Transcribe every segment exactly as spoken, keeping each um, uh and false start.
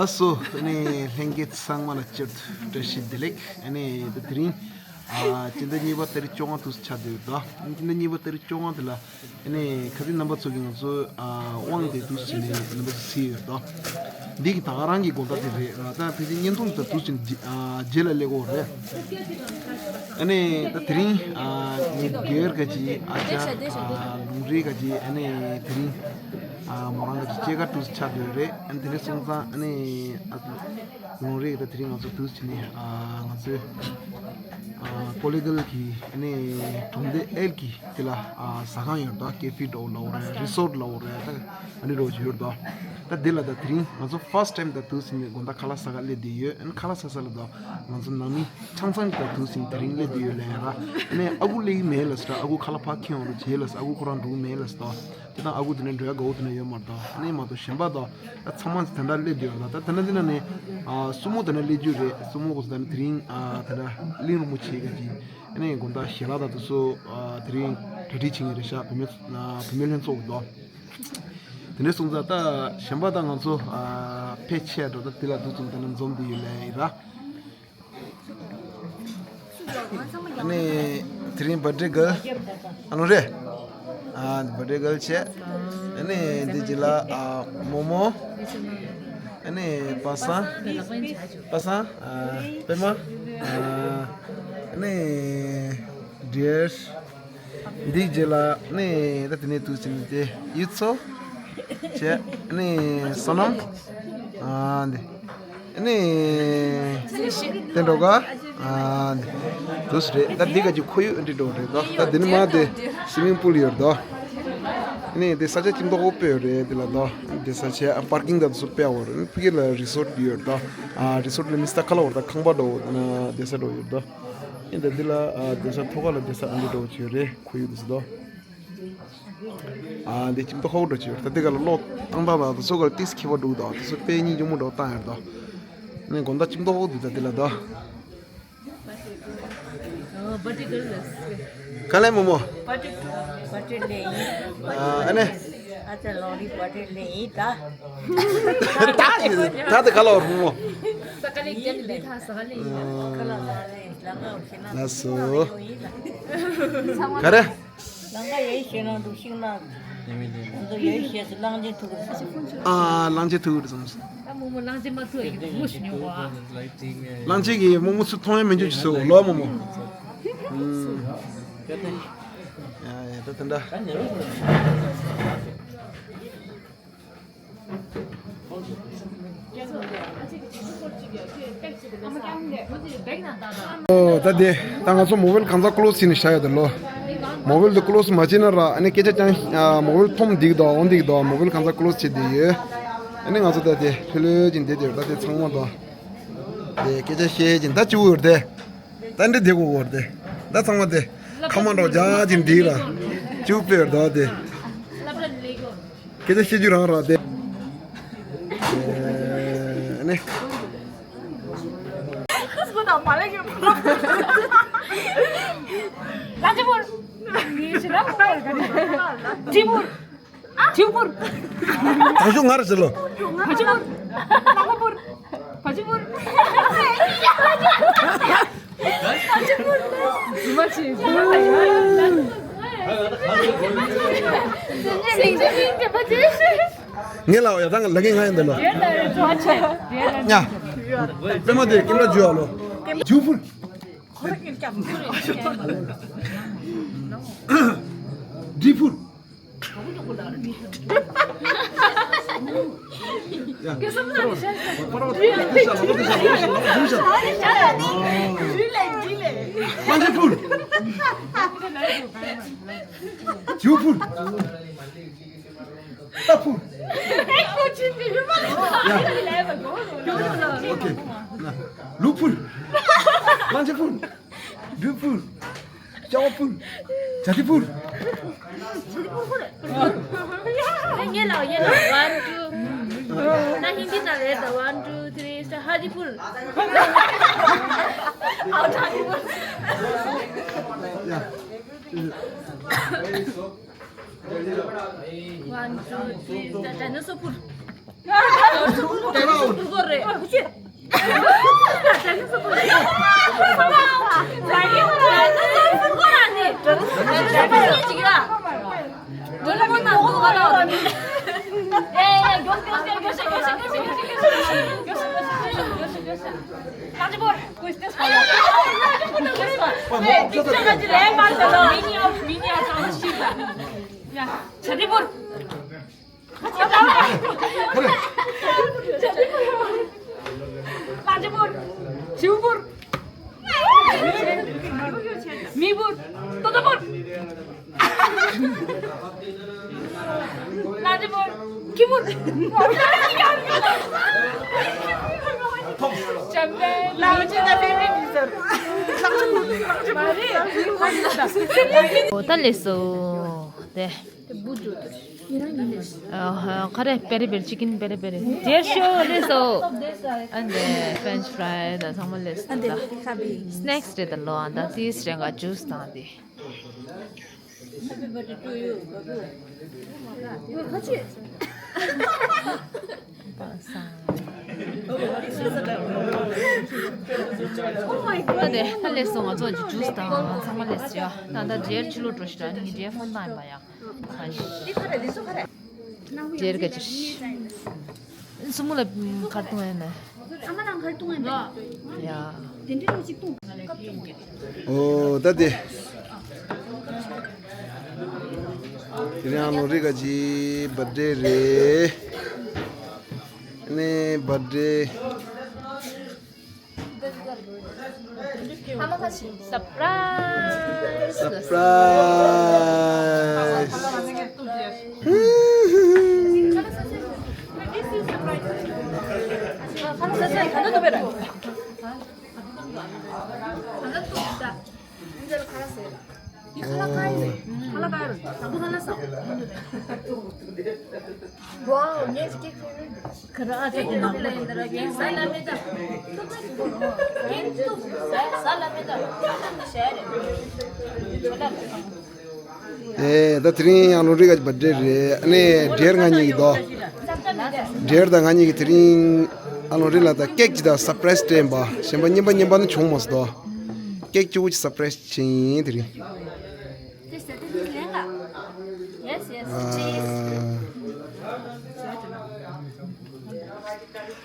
ལགས་སོ། ཨ་ནི་ལྷན་རྒྱས་ཚང་མ་ལ་སྤྱིར་དུ་བཀྲ་ཤིས་བདེ་ལེགས། ཨ་ནི་ད་དེ་རིང་ཨ་སྤྱི་ཟླ་གཉིས་པ་ཏ་རིག་བཅོ་ལྔ་དུས་ཆགས་བསྡད་ཡོད་དོ། སྤྱི་ཟླ་གཉིས་པ་ཏ་རིག་བཅོ་ལྔ་དེ་ལ་ཨ་ནི་ཁ་སང་རྣམ་པ་ཚོ་གིས་ང་ཚོ་ཨ་དབང་དེ་དུས་ཟིན་ནས་རྣམ་པ་ཚོ་གཟིགས་ཡོད་དོ། འདི་གི་ད་ག་རང་གི་དགོང་དག་དེ་རེད། ད་ཕལ་ཆེར་བརྙན་ཐུང་དེ་དུས་ཟིན་ཨ་རྗེས་ལ་སླེབས་ཀྱི་ཡོད་རེད། ཨ་ནི་ད་དེ་རིང་ཨ་ངའི་སྒེར་ག་ཅི་ཨ་ཅག་ཨ་ལུང་རིགས་ག་ཅི་ཨ་ནི་དེ་རིང་ཨ་མོ་རང་ག་ཅི་སྐྱེས་སྐར་དུས་ཆགས་བསྡད་ཡོད་རེད། ཨ་ནི་དེ་འདྲ་སོང་ཙང་ཨ་ནི་ཨ་ལུང་རིགས་ད་དེ་རིང་ང་ཚོ་དུས་ཟིན་ནས་ཨ་ང་ཚོའི་ཨ་ཀོ་ལི་གྷལ་གྱི་ཨ་ནི་གྲོང་སྡེ་ཨེལ་གྱི་དེ་ལ་ཨ་ཟ་ཁང་ཡོད་དོ། ཀེ་ཧྥེ་འདྲ་བོ་ལབ་དགོས་རེད། རི་སོར་ཊི་ལབ་དགོས་རེད། ད་ཨ་ནི་འདྲ་བོ་ཅིག་ཡོད་དོ། ད་དེ་ལ་ད་དེ་རིང་ང་ཚོ་ཕར་སི་ཊི་ཊའིམ་ད་དུས་ཟིན་ནས་དགོང་དག་ཁ་ལག་ཟ་ག་སླེབས་བསྡད་ཡོད། ཨ་ནི་ཁ་ལག་ཟ་ས་ལ་ད་ང་ཚོ་ནང་མི་ཆ་ཚང་གིས་ད་དུས་ཟིན་དེ་རིང་སླེབས་བསྡད་ཡོད་ལབ་ཡ་ར། ཨ་ནི་ཨ་ཁུ་སླེབས་ཀྱི་མེད་ལབ་ཟེར། ཨ་ཁུ་ཁ་ལག་ཕར་འཁྱེར་ཡོང་རོགས་བྱེད་ལབ་ཟེར། ཨ་ཁུ་ཁོ་རང་འགྲོ་གི་མེད་ལབ་ཟེར་དོ། དེ་དང་ཨ་ཁུ་དེ་ནས་འགྲོ་ཡ་དགའ་བོ་དེ་འདྲ་ཡོད་མ་རེད་དོ། ཨ་ནི་མ་གཏོགས་གཞན་པ་དོ་ད་ཚང་མ་དེ་འདྲ་སླེབས་བསྡད་ཡོད་ར། ད་ད་ནང་དེ་ནང་ནས་ཨ་སྲུ་མོ་དེ་འདྲ་སླེབས་རྒྱུ་རེད། སྲུ་མོ་ཁོ་ཚོ་ད་ནི་དེ་རིང་ཨ་ད་འདྲ་གླིང་རིན་པོ་ཆེ་ག་ཅིག་ཨ་ནི་དགོང་དག་ཞལ་ལག་དང་དེ་ཚོ་ཨ་དེ་རིང་གྲ་སྒྲིག་བྱེད་མཁན་རེད་ཤག་བུད་མེད་ཨ་བུད་མེད་ལྷན་ཚོགས་དོ། དེ་འདྲ་སོང་ཙང་ད་གཞན་པ་དང་ང་ཚོ་ཨ་ཕལ་ཆེར་འགྲོ་ད་དེ་ལ་དུས་ཚོད་ད་ནི་འཛོམས་བསྡད་ཡོད་ལབ་ཡིན་ར། ཨ་ནི་དེ་རིང་བར་ཐི་ཌེ་གྷལ་ཨ་ནོ་རེད། ཨ་བར་ཐི་ཌེ་གྷལ་བྱས། ཨ་ནི་འདི་རྗེས་ལ་ཨ་མོ་མོ། ཨ་ནི་པ་སངས། པ་སངས། ཨ་པད་མ། ཨ་ནི་ཌི་ཡར། འདི་རྗེས་ལ་ནི་ད་དེ་ནས་དུས་ཆེན་དེ་ཡུལ་ཚོ་བྱས་ནི་བསོད་ནམས་ཨ་འདི་ནི་དེ་འགྲོ་ག་ཨ་འདི་དུས་རེད། ད་འདི་ག་ཅིག་ཁོར་ཡུག་འདི་འགྲོ་རེད་དོ། ད་འདི་ནི་མ་དེ་སི་མིང་པུལ་ཡོད་དོ། ནི་དེ་ས་ཆ་ཅིག་མདོག་པོ་སྤོས་རེད། དེ་ལ་དོ་དེ་ས་ཆ་པར་ཀིང་ད་དུ་སུ་སྤེལ་བ་རེད། ཕ་གི་ལ་རི་སོར་ཊི་ཡོད་དོ། ཨ་རི་སོར་ཊི་ལ་མི་སྟ་ཁ་ལ་བར་ད་ཁང་པ་འགྲོ་ན་དེ་ས་འགྲོ་ཡོད་དོ། ཨིན་ད་འདི་ལ་ཨ་བསྡད་ས་ཐོག་ཁ་ལ་བསྡད་ས་ཨ་འདི་འགྲོ་བྱོས་རེད། ཁོར་ཡུག་འདི་ཚོ་དོ། ཨ་འདི་ཁྱིམ་ཐོག་ཁ་བོ་འགྲོ་བྱོས་རེད། ད་འདི་ག་ལ་གློག་བཏང་སྟངས་དང་དེ་ཚོ་ག་ལ་ཏིས་ཁྱི་བ་འདུག་དོ། དེ་ཚོ་དཔེ་སྙིང་རྗེ་མོ་འགྲོ་བཏང་ཡོད་དོ། ནས་དགོང་དག་ཁྱིམ་ཐོག་ཁ་བོ་འདི་ད་འདི་ལ་དོ། ག་ལེ་མོ་མོ། ཨ་ནེ། ད་ཞིག་ད་དེ་ག་ལ་བར་མོ་མོ། ལགས་སོ། ག་རེ། ལང་ཀ་ཡེ་ཤེས་ནང་དུ་ཤིང་ནགས། ང་ཚོ་ཡེ་ཤེས་སུ་གླང་ཆེན་ཐུག་རེད་སོང་། ཨ་གླང་ཆེན་ཐུག་རེད་སོང་། ད་མོ་མོ་གླང་ཆེན་མ་ཐུག་ཡིན་མོ་ཤི་ཉོ་བ། གླང་ཆེན་གྱི་མོ་མོ་ཚུར་མཐོང་ཡ་མི་འཇུག་ཅིག་སོ་ལོ་མོ་མོ། ཡ་ཡ་ད་དེ་འདྲ། ཨོ་ད་དེ་ད་ང་ཚོ་མོ་བེལ་གང་ཚ་ཀློ་སི་ནས་བཞག་ཡོད་དེ་ལོ། མོ་བེལ་དེ་ཀློ་སི་མ་བྱེད་ན་ར་ཨ་ནི་སྐད་ཆ་ཀྱང་མོ་བེལ་ཐོམ་འདིག་དོ་འོང་འདིག་དོ། མོ་བེལ་གང་ཚ་ཀློ་སི་བྱེད་དེ་ཡོད། ཨ་ནི་ང་ཚོ་ད་དེ་ལྷོད་ལྷོད་ཀྱིན་བསྡད་དེ་ཡོད། ད་དེ་ཚང་མ་དོ་དེ་སྐད་ཆ་བཤད་ཀྱིན་ད་ཅི་བོ་ཡོད་དེ། ད་འདི་དེ་གོ་གོ་རེད་དེ། ད་ཚང་མ་དེ་ཁ་མ་འགྲོ་རྒྱག་ཅིག་འདི་ལ་ཅུ་པེར་ད་དེ་སྐད་ཆ་བཤད་རྒྱུ་རང་ར་དེ། ཨ་ནི། ཐིམ་པུར། ཐང་ཤུ་ང་ར་ཟེར་ལོ། བ་ཅི་པུར། ལ་ཁ་པུར། བ་ཅི་པུར། བ་ཅི་པུར། རྫུན་མ་བྱེད། རྫུན་མ་ལ་ཡ། སེང་ཆེན་མིང་དེ་བ་ཅི། ངས་ལ་ཡ་ད་ལ་གེ་ང་ཡིན་དེ་ལོ། ཉ། པད་མ་དེ་ཀེམ་ར་འཇུ་ཨ་ལོ། འཇུ་པུར། འདི་པུར། ལུག་པུར། གླང་ཆེན་པུར། འབྲུ་པུར། ཤ་བ་པུར། ཇ་ཏི་པུར། ངས་ལ་ཡེ་ལ་one two། ད་ཧིན་དི་ན་རེད་ད། One two three start. ཧ་ཏི་པུར། ཨའོ་ཧ་ཏི་པུར། One two three start. ཌའི་ནོ་སོར་པུར། ལྷ་ལྕེ་འབུར། བྱིའུ་འབུར། མི་འབུར། ཏོ་ཏོ་འབུར། ལྷ་ལྕེ་འབུར། ཁྱི་འབུར། ལྷ་ལྕེ་ད་ཕེ་ཝ་རེཊ་ཡིན་ཟེར། ལྷ་ལྕེ་འབུར། ད་ལེགས་སོ། དེ། ཨ་ཧ། ཁ་རེ་པེ་རེ་པེ་རེ། ཅི་ཀིན་པེ་རེ་པེ་རེ། རྒྱལ་ཤོ་ལེགས་སོ། ཨ་འདི་ཕེ་རེན་ཆི་ཕ་རའི་དང་ཚང་མ་ལེགས་སོ། ཨ་འདི་ད་ཁ་བི་སི་ནེག་སི་རེད་ད་ལོ། ཨ་ད་ཏིས་རེ་ག་ཇུས་དང་དེ། ད་དེ་ད་ལེགས་སོ། ང་ཚོ་ཇུས་དང་ཚང་མ་ལེགས་སོ། ད་ད་རྒྱལ་ཕྱི་ལོགས་འགྲོ་ཤི་ར། ནི་རྒྱལ་ཕོན་དང་ཡིན་པ་ཡ། འདི་ག་རེ་འདི་ཚོ་ག་རེ། དེར་ག་ཅིག་སྲུ་མོ་ལ་ཁར་བཏུང་ཡ་ན། ཨ་མ་ལ་ཁར་བཏུང་ཡ་ན། ཡ། དེ་འདྲ་ཅིག་བཏུང་། ཨོ་ད་དེ། དེ་རིང་ཨ་ལོ་རི་ག་ཅིག་བར་ཐི་ཌེ་རེད། ཨ་ནི་བར་ཐི་ཌེ། སར་པ་རའི་ཛི། སར་པ་རའི་ཛི། ཁ་ལག་ཁ་ཡིན་ཟེར། ཁ་ལག་ཁ་ཡིན་ཟེར། ཁ་ལག་ཁ་ཡིན་ཟེར། དང་པོ་ཁ་ལག་ཟ། ཝའོ། ངས་ཅིག་ཁྱེད་ཁྱེད་ཁ་ར་ཨ་ཅག་གི་ནང་། ངས་ཟ་ལ་མེད་ད། ངས་ཟ་ལ་མེད་ད། ཨེ་ད་དེ་རིང་ཨ་ལོ་རི་ག་བར་ཐི་ཌེ་རེད། ཨ་ནི་ཌེར་ང་གཉིས་ཀྱི་དོ། ཌེར་དང་ང་གཉིས་ཀྱིས་དེ་རིང་ཨ་ལོ་རི་ལ་ད་ཀེག་ཅིག་དང་སར་པ་རའི་ཛི་སྤྲད་ཡིན་པ། གཞན་པ་རྔན་པ་རྔན་པ་ནི་བྱུང་མ་སོང་དོ། ཀེག་གཅིག་པོ་ཅིག་སར་པ་རའི་ཛི་བྱས་ཡིན་དེ་རིང་། Yes, yes.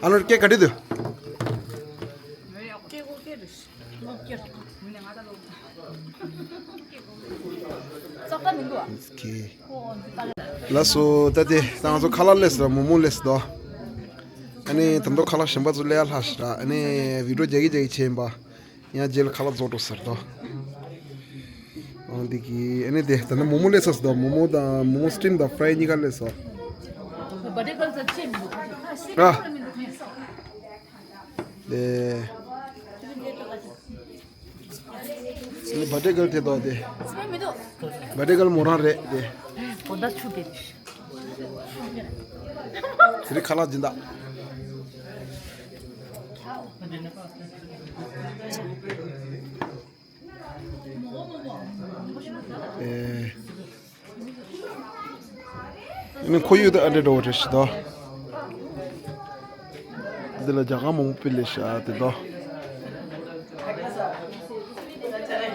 ཨ་ལོ་རི་ཀེག་ག་འདྲ་འདུག་ལགས་སོ། ད་དེ་ད་ང་ཚོ་ཁ་ལག་ལས་སོ། མོག་མོག་ལས་སོ། ཨ་ནི་ད་དུང་ཁ་ལག་གཞན་པ་ཚོ་ལས་ཡ་ལྷག་ཤག་ཨ་ནི་བི་ཌི་ཡོ་རྒྱག་གི་རྒྱག་གི་བྱས་ཡིན་པ། ཡང་རྗེས་ལ་ཁ་ལག་རྫོགས་འགྲོ་ཟེར་དོ། འོ་འདི་གི་ཨ་ནི་དེ་ད་ནི་མོག་མོག་ལས་སོ་ཟེར་དོ། མོག་མོག་དང་མོག་མོག་སི་ཊིམ་དང་ཕ་རའི་གཉིས་ཀ་ལས་སོ། ཨ། དེ། ཨ་ནི་བྷ་ཏེ་གལ་དེ་དོ་དེ། བྷ་ཏེ་གལ་མོ་རང་རེད་དེ། འོ་ད་ཆུ་དེ། དེ་རིང་ཁ་ལག་སྦྱིན་བདག་ཨེ། ཨ་ནི་ཁོར་ཡུག་དེ་ཨ་འདྲ་འདྲ་བོ་རེད་ཤག་དོ། འདི་ལ་རྒྱ་གར་མང་པོ་སླེབས་ཤག་དེ་དོ།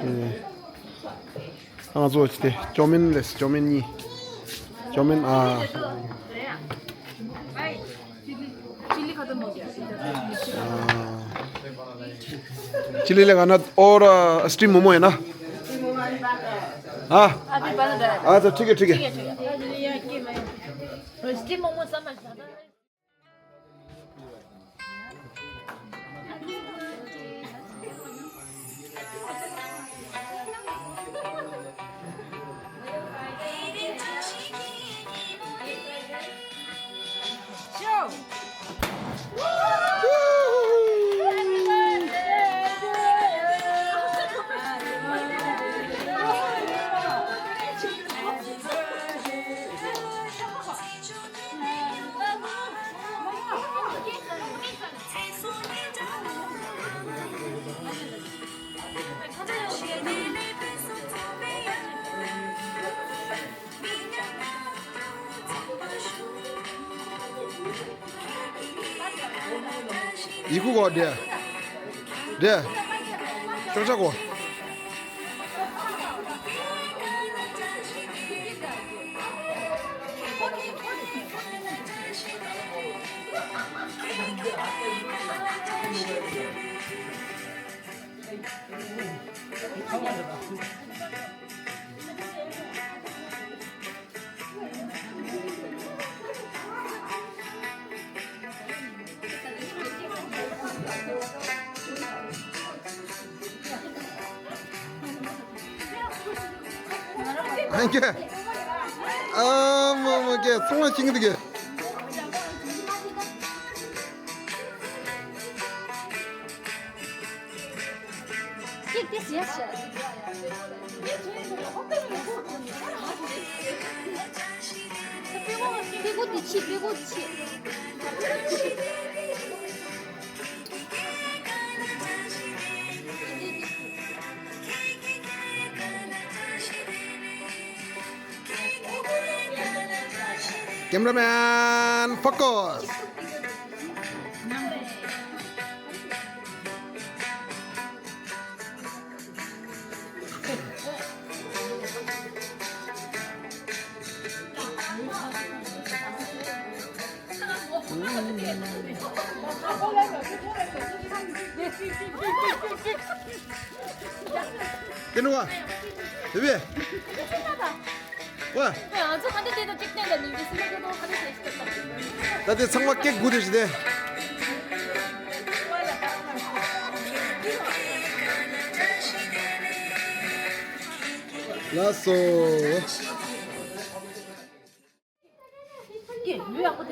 ཨེ། ང་ཚོ་ཅི་སྟེ་ཅོ་མིན་ལས་ཅོ་མིན་གཉིས། ཅོ་མིན་ཨ། चिल्ली खत्म हो गया। चिल्ली लगाना और स्टीम मोमो है ना? हाँ। अभी बन रहा है। हाँ तो ठीक है, ठीक है। ठीक है, ठीक है। स्टीम मोमो समझ ज्यादा। ཡི་གུ་གོ་འདྲེ། འདྲེ། ཅོག་ཅོག་གོ། ཨ་ཀྱེ། ཨ་མ་མ་ཀྱེ་ཚང་མ་ཁྱིང་འདུག་གི། Cameraman, focus. དེ་ནི་བ། དེ་བས། བ། ང་ཚོ་ཧ་འདི་དེ་དང་གཅིག་བསྟན་དང་ཉིན་གྱི་སྲིད་ན་དེ་དང་ཧ་འདི་དེ་ཞིག་ད་ལྟ་དེ་ཚང་མ་ཀེག་དགུ་དེ་ཞིག་དེ། ལགས་སོ།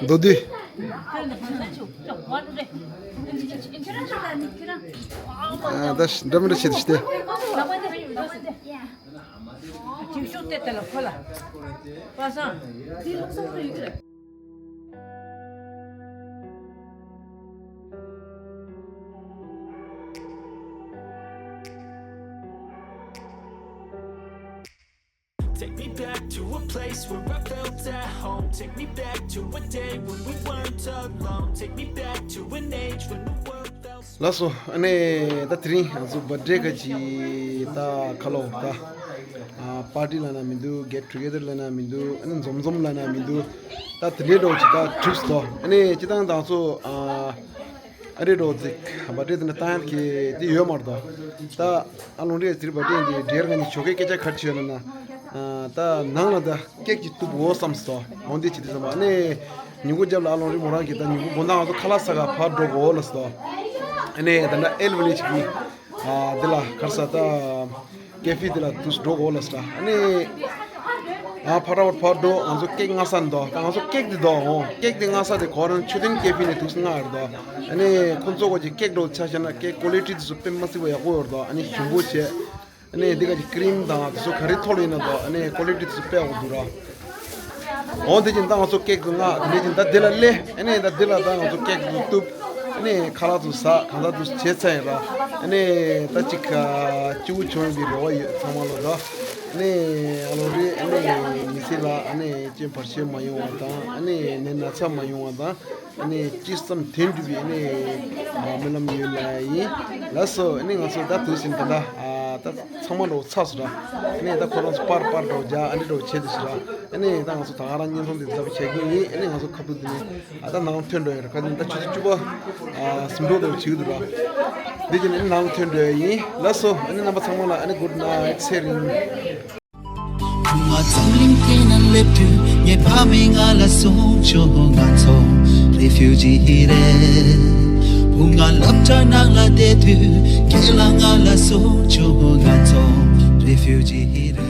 མདོ་བསྡུས། ཨ་ད་འདྲ་མི་འདྲ་བྱེད་དུ་ཤི་སྟེ། Take me back to a place where I felt at home. Take me back to a day when we weren't alone. Take me back to an age when the world felt small. ལགས་སོ། ཨ་ནི་ད་དེ་རིང་ང་ཚོ་བར་ཌེ་ག་ཅི་ད་ཁ་ལོ་ད་པར་ཊི་ལབ་ན་མི་འདུག་གེཊ་ཊུ་གེ་དར་ལབ་ན་མི་འདུག་ཨ་ནི་འཛོམས་འཛོམས་ལབ་ན་མི་འདུག་ད་དེ་འདྲའི་འགྲོ་ཅིག་ད་གྲིབ་སོ། ཨ་ནི་སྤྱི་བཏང་ད་ང་ཚོ་ཨ་རེ་འགྲོ་ཅིག་བར་ཌེ་དེ་འདྲ་བཏང་ཡག་གི་དེ་ཡོད་མ་རེད་དོ། ད་ཨ་ལོང་རེ་ཟེར་བར་ཌེ་འདི་འདྲེར་ག་ནི་ཞོགས་ཀས་སྐད་ཆ་ག་རེ་བྱས་ཡོད་ན་ན། ད་ནང་ལ་ད་ཀེག་ཅིག་གཏུབ་འོ་བསམ་སོ། འོ་འདི་ཅི་དེ་བསམ་པ་ནས་ཉིན་གུང་རྒྱབ་ལ་ཨ་ལོང་རི་མོ་རང་གིས་ད་ཉིན་གུང་དགོང་དག་ང་ཚོ་ཁ་ལག་ཟ་ག་ཕར་འགྲོ་དགོས་ལ་སོ། ཨ་ནས་ད་ལྟ་ཨེལ་ཝི་ལེ་ཇི་གི་ཨ་འདི་ལ་གར་ས་ད་ཀེ་ཧྥེ་འདི་ལ་དུས་འགྲོ་དགོས་ལ་སོ། ཨ་ནས་ཨ་ཕར་ར་བར་ཕར་འགྲོ། ང་ཚོ་ཀེག་མངགས་ས་འདུག་ད་ང་ཚོ་ཀེག་འདི་འདུག་འོང་ཀེག་འདི་མངགས་ས་དེ་ཁོ་རང་མཆོད་རྟེན་ཀེ་ཧྥེ་ནས་དུས་མངགས་རེད་འདུག་ཨ་ནས་ཁོ་ཚོ་གོ་ཅིག་ཀེག་འགྲོ་ཆ་བཞག་ན་ཀེག་ཀོ་ལི་ཊི་དེ་ཚོ་དཔེ་མ་སྲིད་པ་ཡག་པོ་ཡོད་རེད་འདུག་ཨ་ནས་ཞིམ་པོ་བྱས། ཨ་ནི་འདི་ག་ཅིག་ཀི་རིམ་དང་དེ་ཚོ་ག་རེ་ཐོག་ལ་ཡིན་ན་འདུག་ཨ་ནི་ཀོ་ལི་ཊི་དེ་ཚོ་དཔེ་ཡག་པོ་འདུག་ར། འོ་དེ་བཞིན་ད་ང་ཚོ་ཀེག་ཚོ་མངགས། དེ་ནས་བཞིན་ད་འདི་ལ་སླེབས། ཨ་ནི་ད་འདི་ལ་ད་ང་ཚོ་ཀེག་ཚོ་གཏུབ། ཨ་ནི་ཁ་ལག་ཚོ་ཟ་གང་ལྟར་དུ་བྱས་ཚར་ཡིན་ར། ཨ་ནི་ད་ཅིག་སྐྱིད་པོ་བྱུང་བའི་རེ་བ་ཡོད་ཚང་མ་ལོ་ད། ཨ་ནི་ཨ་ལོ་རེ་ཨ་ནི་མི་ཚེ་ལ་ཨ་ནི་རྐྱེན་བར་ཆད་མ་ཡོང་བ་དང་། ཨ་ནི་ནད་ན་ཚ་མ་ཡོང་བ་དང་། ཨ་ནི་ཅི་བསམ་དོན་འགྲུབ་པའི་ཨ་ནི་ཨ་སྨོན་ལམ་ཡོད་ལ་ཡིན། ལགས་སོ། ཨ་ནི་ང་ཚོ་ད་དུས་ཟིན་ད་ལྟ་ཨ་ད་ཚང་མ་འགྲོ་ཚར་སོང་ར། ཨ་ནི་ད་ཁོ་རང་ཚོ་པར་པར་འགྲོ་རྒྱ་ཨ་ནི་འགྲོ་བྱེད་དུ་ཞིག་ར། ཨ་ནི་ད་ང་ཚོ་ད་ག་རང་བརྙན་ཐུང་འདི་འཛབ་བྱེད་ཀྱི་ཡིན། ཨ་ནི་ང་ཚོ་ཁ་ཐུག་འདི་ནི་ཨ་ད་ནང་ཐོན་འགྲོ་ཡོད་ར། ཁ་ཐུག་ད་ཆུ་ཚོད་བཅུ་པ་ཨ་ཟིན་འགྲོ་འདྲ་བོ་བྱེད་ཀྱི་འདུག་ར། འདི་གྱི་ནི་ནང་ཐོན་འགྲོ་ཡ་ཡིན། ལགས་སོ། ཨ་ནི་རྣམ་པ་ཚང་མ་ལ་ཨ་ནི་གུཌ་ནའིཊ་ཚེ་རིང་། བུ་ང་འཛམ་གླིང་སྟེང་ན་སླེབས་དུས་ངའི་ཕ་མས་ང་ལ་གསུངས་བྱུང་། ང་ཚོ་རེ་ཕིའུ་ཇི་རེད། བུ་ང་སློབ་གྲྭ་ནང་ལ་བསྡད་དུས་རྒན་ལགས་ང་ལ་གསུངས་བྱུང་། ང་ཚོ་རེ་ཕིའུ་ཇི་རེད།